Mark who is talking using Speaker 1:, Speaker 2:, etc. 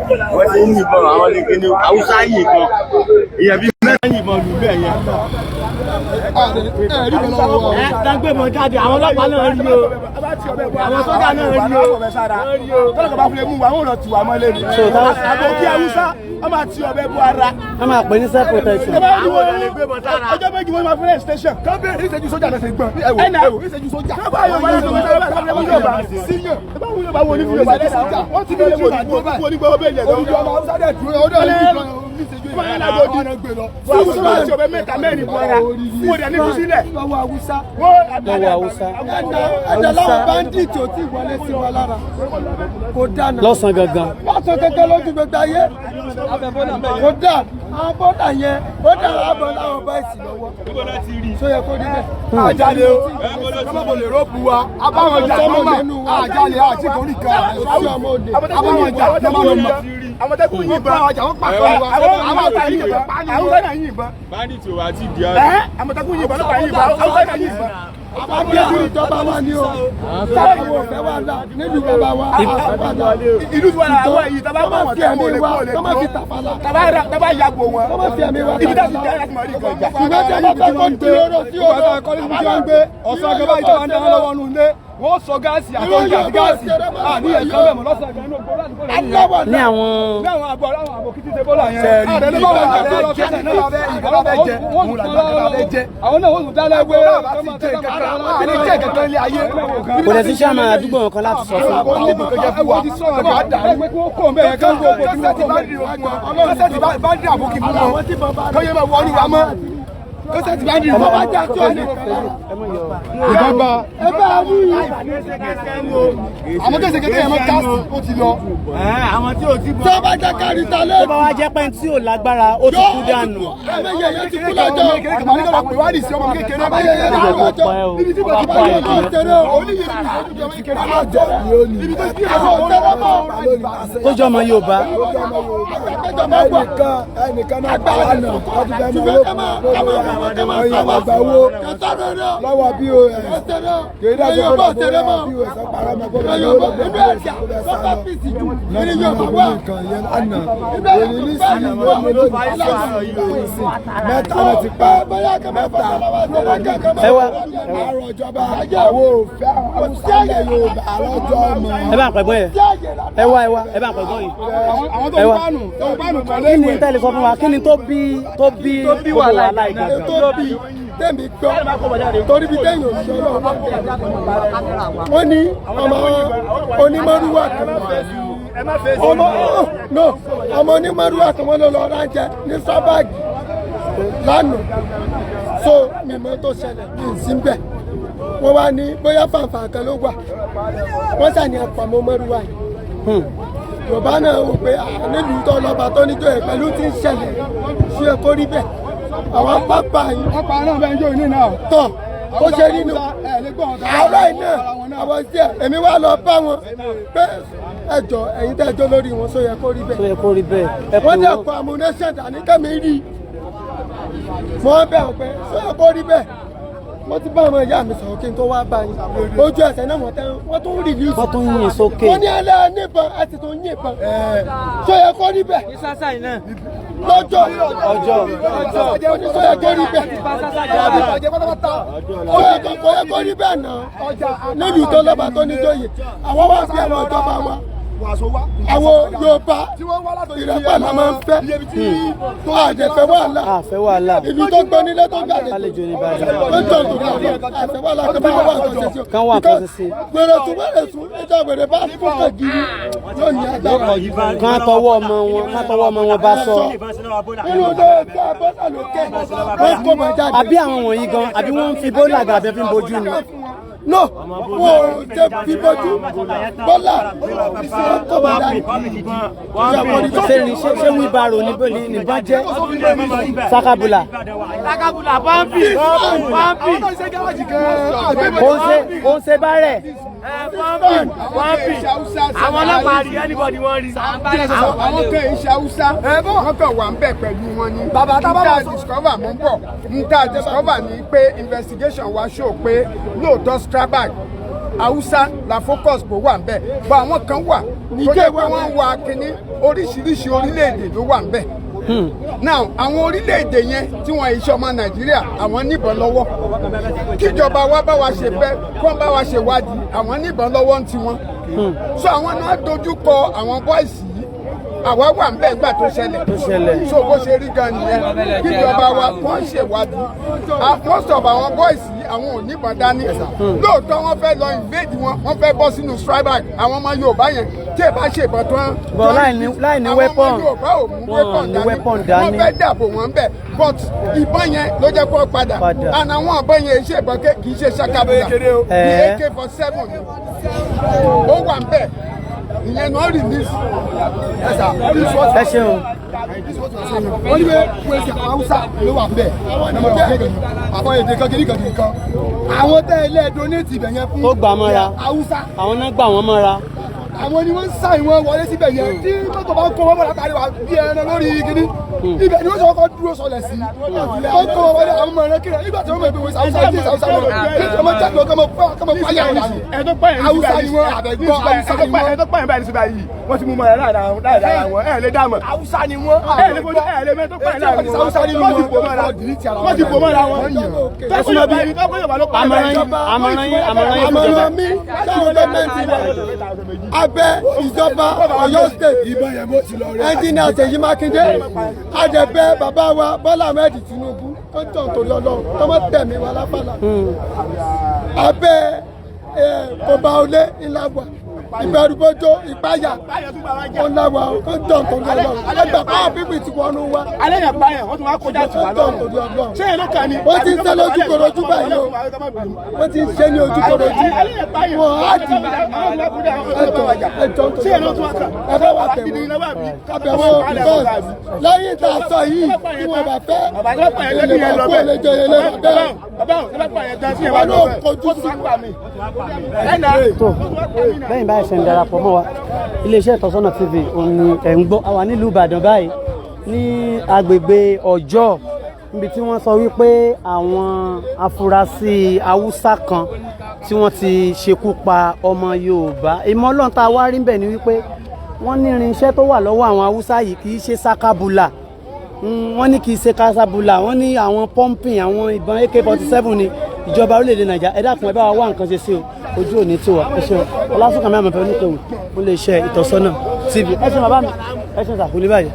Speaker 1: Wọ́n ti ń yìnbọn àwọn ní Haúsá yìnbọn. Èèyàn bíi mẹ́ta yìnbọn lù bẹ́ẹ̀ yẹn.
Speaker 2: Dágbébọn jáde, àwọn ọlọ́pàá náà rí o, àwọn sójà náà rí o.
Speaker 3: Tọ́lọ́kọ̀ bá fi lè mú wa, wọ́n lọ tì wá mọ́lé ni. Àbòkí Haúsá, wọ́n máa ti ọbẹ̀ bú ara.
Speaker 4: Wọ́n máa pè ní self protection.
Speaker 3: Ẹ bá rí wọn, ọjọ́ 2 wọ́n máa fẹ́rẹ̀ station. Kán bẹ̀rẹ̀ ìṣẹ́jú sójà náà ṣe gbọ̀n. Ẹ̀wò ẹ̀wò ìṣẹ́jú sójà. Kán bá Yorùbá lọ́sọ̀ wọ́n sábà sábà mú Yorùbá síyàn. Ẹ bá wú Yorùbá wo ní fún Yorùbá lẹ́sìn. Wọ́n ti bí Yorùbá dúró ní gbọ́ bẹ́ẹ̀ yẹn. Olùdó ọmọ Haúsá dẹ̀ dúró, ó dẹ̀
Speaker 4: Lọ́wọ́ Haúsá.
Speaker 5: Ẹ̀dá láwọn bandit ò tí wọlé sí wa lára, kò dáná.
Speaker 4: Lọ́sàn-án gangan.
Speaker 5: Lọ́sàn gangan lójú gbogbo ayé, kò dá àwọn bọ́dà yẹn, ó dá àbọ̀ láwọn báyìí lọ́wọ́ tó yẹ kó rí bẹ́ẹ̀.
Speaker 3: Àjálè o, kọ́mọ̀ lè rọ́ọ̀bù wa, abáwọn jà kọ́mọ̀ àjálè àti kòrí kan, abáwọn jà kọ́mọ̀ lọ mọ̀. Àmọ̀tẹ́kùn yìnbọn, àwọn jà wọ́n pàkọ́ wa, àwọn àtàyè yìnbọn, àwọn náà yìnbọn.
Speaker 1: Bandit ò wá ti di àná.
Speaker 3: Àmọ̀tẹ́kùn yìnbọn, ọlọ́pàá yìnbọn, àwọn náà yìnbọn.
Speaker 5: Àbájá ìjọba wa ni o, sábà wo fẹ́ wà lá nílùú bàbá wa, àfẹ́ wà lá.
Speaker 3: Ìlú tí wọ́n wá yìí, tábà bá wọn
Speaker 5: fi ẹ̀mí wa, kọ́ má fi tàfàlà.
Speaker 3: Tábà yàgò wọn.
Speaker 5: Kọ́ má fi ẹ̀mí wa.
Speaker 3: Ibi tá a ti jẹ́ láti mọ̀ rí nǹkan ìjà.
Speaker 5: Ṣùgbọ́n tí a bá fẹ́ kó di oró sí oró,
Speaker 3: Ọ̀sán gan báyìí tó máa ń dáná lọ́wọ́ nù ilé, wọ́n sọ gáàsì àtọ́jú àti gáàsì. Àní ẹ̀ka mẹ́mọ̀ lọ́sàn-án gan inú ògbó láti kó lẹ́yìn.
Speaker 4: Ní àwọn
Speaker 3: Ní àwọn àbọ̀ àwọn àbọ̀ kìtì ṣe bọ́lá yẹn. Ààrẹ ló bá wọn jẹ lọ kẹsẹ̀ náà lábẹ́ ìgbà lábẹ́ jẹ, òun làgbà lábẹ́ jẹ. Àwọn náà wọ́n tún dá lẹ́wẹ́. Àti jẹ kankan ilé ayé.
Speaker 4: Kò dẹ̀ sí sàmà àdúgbò kan láti sọ fún.
Speaker 3: Ìjọba
Speaker 5: ẹ bá a rí
Speaker 3: àwọn tó ṣe kékeré yẹn mọ́ gáàsì ó ti lọ.
Speaker 2: Àwọn tí ò ti bọ̀.
Speaker 5: Tí a bá jẹ́ kárí ta
Speaker 4: Tó
Speaker 5: lẹ́nu.
Speaker 4: bá wá jẹ́ pé tí ò lágbára, ó ti kú dànù.
Speaker 5: Ẹ̀mẹ́yẹ yẹn ti kú lọ́jọ́.
Speaker 3: Ẹ̀mẹ́yẹ
Speaker 5: yẹn ti kú lọ́jọ́.
Speaker 3: Ibi tí mo ti bá
Speaker 5: Àbáyọ náà tẹ̀lé o.
Speaker 3: Ibi tó ti
Speaker 5: Àwọn òtẹ́rẹ́ mọ́.
Speaker 4: Tó jọ ọmọ Yorùbá.
Speaker 5: Ẹnìkan
Speaker 6: Ẹnìkan náà pa wá náà, wọ́n ti fẹ́ mọ
Speaker 5: Ṣùgbọ́n ká máa wọ̀ wọ́n, ká máa
Speaker 6: owó
Speaker 5: sá wá.
Speaker 6: àgbà owó
Speaker 5: Kẹtàrẹ́ rẹ̀.
Speaker 6: lọ́wọ́ pos.
Speaker 5: Kẹtàrẹ́.
Speaker 6: Kì í dájú
Speaker 5: Ẹ̀yin
Speaker 6: pé
Speaker 5: ọba òtẹ́rẹ́ mọ́.
Speaker 6: pos parọ́ mọ́ kó
Speaker 5: Ẹ̀yin ọba inú ẹ̀dá lọ́pàá fìsì jù nínú Yorùbá wà.
Speaker 6: Nǹkan yẹn lánàá, èyí nísìnyí ló ní lónìí mẹ́ta ló ti pa mẹ́ta.
Speaker 4: Ẹ wá.
Speaker 6: Àrùn ìjọba àwọn òfẹ́ àwọn Haúsá ilẹ̀ Yorùbá lọ́jọ́ mọ́.
Speaker 4: Ẹ bá ń pẹ̀gbọ́n yẹn. Ẹ wá, ẹ wá, ẹ bá ń pẹ̀gbọ́n yìí.
Speaker 3: Àwọn tó
Speaker 4: Ẹ
Speaker 3: ń
Speaker 4: wá.
Speaker 3: bánu tó ń bánu kan
Speaker 4: Kí ni
Speaker 3: lẹ́wẹ̀ẹ́.
Speaker 4: tẹ́lẹ̀ sọ fún wa? Kí ni tó bí wàhálà yìí gangan?
Speaker 5: Tó bí tẹ̀mí gbọ́ torí bí tẹ̀yìn òṣìṣẹ́ ọlọ́run wọ́n ní ọmọ onímọ̀rúwà kan, ọmọ no ọmọ onímọ̀rúwà kan, wọ́n ló lọ ránjẹ ní sábàgì lánàá. So mímọ́ tó ṣẹlẹ̀ ní ìsínbẹ̀, wọ́n wá ní bóyá fàǹfà kan ló wà, wọ́n sàní àpamọ́ mọ́rúwà yìí. Yorùbá náà wò pé nílùú tó lọ́ba tó níjọ́ ẹ̀ pẹ̀lú tí ń ṣẹlẹ̀ sí ẹ kó rí bẹ́ẹ̀, àwọn pápá yìí.
Speaker 3: Wọ́n pa náà bẹ́ẹ̀ ń jó ìní náà.
Speaker 5: Tọ̀ ó ṣe nínú àárọ̀ iná àwọn sí ẹ̀, èmi wá lọ bá wọn pé ẹjọ́ ẹ̀yin tẹ́ ẹjọ́ lórí wọn, sọ yẹ kó rí
Speaker 4: Tó
Speaker 5: bẹ́ẹ̀?
Speaker 4: yẹ kó rí bẹ́ẹ̀. Ẹ pè
Speaker 5: Wọ́n dẹ̀
Speaker 4: wọ́n.
Speaker 5: kọ ammunition dání kẹ́mi rí wọ́n bẹ̀ wọ́n pé sọ yẹ kó rí bẹ́ẹ̀? Wọ́n ti bá àwọn ìyá mi sọ̀rọ̀ kí n tó wá bá yín. Ojú ẹsẹ̀ náà wọ́n tẹ́ wọ́n tún rìlíìsì.
Speaker 4: Wọ́n tún yìn sókè.
Speaker 5: Wọ́n ní ẹlẹ́ níbọn, ẹ sì tún yìnbọn. Sọ yẹ kó rí bẹ́ẹ̀? Lọ́jọ́
Speaker 4: Ọjọ́.
Speaker 5: Wọ́n ní sọ yẹ kó rí bẹ́ẹ̀? Ó yẹ kó kó yẹ kó rí bẹ́ẹ̀ náà nílùú tó lọ́ba tó níjòyè. Àwọn wá sí àwọn ìjọba wa, àwọn Yorùbá, ìrẹ́pọ̀ la máa ń fẹ́, tó àjẹfẹ́ wàhálà.
Speaker 4: Àfẹ́ wàhálà.
Speaker 5: Ìlú tó gbọ́ nílé tó gbàlejò
Speaker 4: Àlejò ní Ìbàdàn.
Speaker 5: tó jọ tó gbàlejò, àfẹ́ wàhálà tó bá wà tó ṣe sí o.
Speaker 4: Kán wà tó ṣe sí.
Speaker 5: Wèrè tún wèrè tún níjà, wèrè bá fún kàgìrì yóò ní agbára.
Speaker 4: Kán tọwọ́ ọmọ wọn, kán tọwọ́ ọmọ wọn bá sọ.
Speaker 5: Nínú ilé ẹgbẹ́ bọ́lá lókè wọ́n kó mọ̀ jáde.
Speaker 4: Àbí àwọn wọ̀nyí gan, àbí wọ́n ń fi bólà gàbẹ́ fi ń bojú ni?
Speaker 5: No, wọn ò jẹ fi bójú, bọ́lá wọ́n kó mọ̀ jáde.
Speaker 4: Ṣé ní ṣé wíbarò ní nìbọn jẹ́ sakabula?
Speaker 2: Takabula pọ́ǹpì pọ́ǹpì.
Speaker 3: Àwọn tó ń ṣe gáràjì gan-an.
Speaker 4: Ó ń ṣe bárẹ̀.
Speaker 2: Pọ́ǹpì, àwọn ọlọ́pàá rí anybody wọ́n rí.
Speaker 7: Àwọn kan yìí ṣe Haúsá, wọ́n kàn wà ń bẹ̀ pẹ̀lú wọn ni.
Speaker 3: Bàbá tá a bá
Speaker 7: N tá
Speaker 3: wà sọ-
Speaker 7: discover mú bọ̀, n tá discover ni pé investigation wa show pé lóòótọ́ Strabag Haúsá la focus kò wà ń bẹ̀, bọ́ àwọn kan wà tó jẹ́ pé wọ́n ń wa kínní, oríṣiríṣi orílẹ̀-èdè ló wà ń bẹ̀. Now, àwọn orílẹ̀-èdè yẹn tí wọ́n iṣẹ́ ọmọ Nàìjíríà, àwọn níbọn lọ́wọ́. Kíjọba wa bá wa ṣe fẹ́ kó bá wa ṣe wádìí, àwọn níbọn lọ́wọ́ ń tiwọn. So àwọn náà dojú kọ àwọn boys yìí. Àwa wà ń bẹ̀ gbà tó ṣẹlẹ̀. So bó ṣe rí gan nìyẹn. Kíjọba wa kó ń ṣèwádìí. Most of àwọn boys yìí, àwọn ò níbọn dání. Lóòótọ́, wọ́n fẹ́ lọ invade wọn, wọ́n fẹ́ bọ́ sínú strike. Àwọn ọmọ Yorùbá yẹn, tí ẹ bá ṣèbọn tán,
Speaker 4: But láì ní weapon.
Speaker 7: àwọn ọmọ Yorùbá ò mú
Speaker 4: Wọ́n ní
Speaker 7: weapon dání.
Speaker 4: weapon dání.
Speaker 7: Wọ́n fẹ́ dàbò wọ́n bẹ̀, but ìbọn yẹn ló jẹ́ kó padà.
Speaker 4: Padà.
Speaker 7: And àwọn ìbọn yẹn ṣe ìbọn kì í ṣe sakabula ní AK-47 ni ó wà ń bẹ̀. Ìyẹn náà release.
Speaker 4: Ẹ ṣeun.
Speaker 5: Wọ́n ní pé wọ́n ṣe àwọn Haúsá ló wà bẹ́ẹ̀, àwọn èdè kan kìíní kan kìíní kan, àwọn tẹ́ ilé donate ibẹ̀ yẹn fún
Speaker 4: Tó gbà mọ́ra.
Speaker 5: Haúsá.
Speaker 4: Àwọn náà gbà wọ́n mọ́ra.
Speaker 5: Àwọn ni wọ́n ń sá ìwọ̀n wọlé síbẹ̀ yẹn. Tí mọ́tò bá ń kó wọn bọ̀ látàrí wa bí ẹran lórí kìíní ibẹ̀ ni wọ́n sọ kọ́ dúró sọlẹ̀ sí. Wọ́n kó wọn wọlé, àwọn ọmọ ẹran kiri nígbà tí wọ́n mọ̀ pé wọ́n Haúsá ní Haúsá wọn kí wọ́n jáde lọ kọ́mọ fáyà wọn dànù.
Speaker 3: Ẹ tó pààyàn.
Speaker 5: Haúsá ni wọ́n, àbẹ̀gbọ́ Haúsá ni wọ́n.
Speaker 3: Ẹ tó pààyàn báyìí síbáyìí yìí, wọ́n ti mú mọ́ ẹ láàrin àwọn ẹ lè dá mọ̀.
Speaker 5: Haúsá ni wọ́n.
Speaker 3: Ẹ lè fojú ẹ lè mẹ́ tó pààyàn láàrin wọn.
Speaker 5: Haúsá ni
Speaker 3: Wọ́n ti bò mọ́ra, wọ́n ti bò mọ́ra wọn. Tẹ́sí Yorùbá yìí, tọ́kọ̀ Yorùbá ló pààyàn.
Speaker 4: Àmọ̀ràn yín fún ìjọba.
Speaker 6: Àmọ̀ràn mi sáwọn gọ́ọ̀mẹ̀ntì wa, abẹ́ ìjọba Ọ̀yọ́ State, Ẹnjìnìà Ṣèyí Mákindé, àjẹbẹ́ bàbá wa Bọ́lá Ahmed Tinubu, tó ń tàn torí Ọlọ́run tó mọ́ tẹ̀mí wa láfàlà. Abẹ́ kọba olé ńlá wa, ìbẹ̀rùbojo, ìpáyà ńlá wa, tó ń tàn torí Ọlọ́run ẹgbẹ́ pàwọn pípì ti wọnú wa.
Speaker 3: Alẹ́ yẹn pààyàn, wọ́n tún wá kọjá
Speaker 6: tó
Speaker 3: tì wá
Speaker 6: ń tàn
Speaker 3: lọ́rùn.
Speaker 6: torí Ọlọ́run.
Speaker 3: Ṣé èló kan ni?
Speaker 6: Wọ́n ti ń ṣe lójúkorojú báyìí o, wọ́n ti ń ṣe ní ojúkorojú, wọ́n á dì ẹjọ́ ẹjọ́ tó
Speaker 3: Ṣé èló tún wá kàn?
Speaker 6: ẹ bá wà bẹ̀ wọ́n, kábẹ̀ wọ́n, because lẹ́yìn tá a sọ yìí, tí wọ́n bá fẹ́ èlé bá kú èlé jọ èlé bá bẹ́ẹ̀ wọn náà kojú sí.
Speaker 4: Tó lẹ́yìn báyìí ṣe ń darapọ̀ mọ́ wa, iléeṣẹ́ Ìtọ́sọ́nà TV òun ni ẹ̀ ń gbọ́. Àwa nílùú Ìbàdàn báyìí ní agbègbè Ọjọ́, níbi tí wọ́n sọ wípé àwọn afurasí Haúsá kan tí wọ́n ti ṣekú pa ọmọ Yorùbá. Ìmọ̀ Ọlọ́run tá a wá rí ń bẹ̀ ni wípé wọ́n ní irinṣẹ́ tó wà lọ́wọ́ àwọn Haúsá yìí kì í ṣe sakabula. Wọ́n ní kì í ṣe kasabula, wọ́n ní àwọn pumping, àwọn ìbọn AK-47 ni. Ìjọba orílẹ̀-èdè Nàìjíríà, ẹ dákun, ẹ bá wa wá nǹkan ṣe sí o. Ojú òní tí wà. Ẹ ṣeun. Ọlásùnkànmí àmọ̀fẹ́ oníkòwò ó lè ṣe Ìtọ́sọ́nà TV. Ẹ ṣeun bàbá mi, ẹ ṣeun sàkúlẹ̀ báyìí.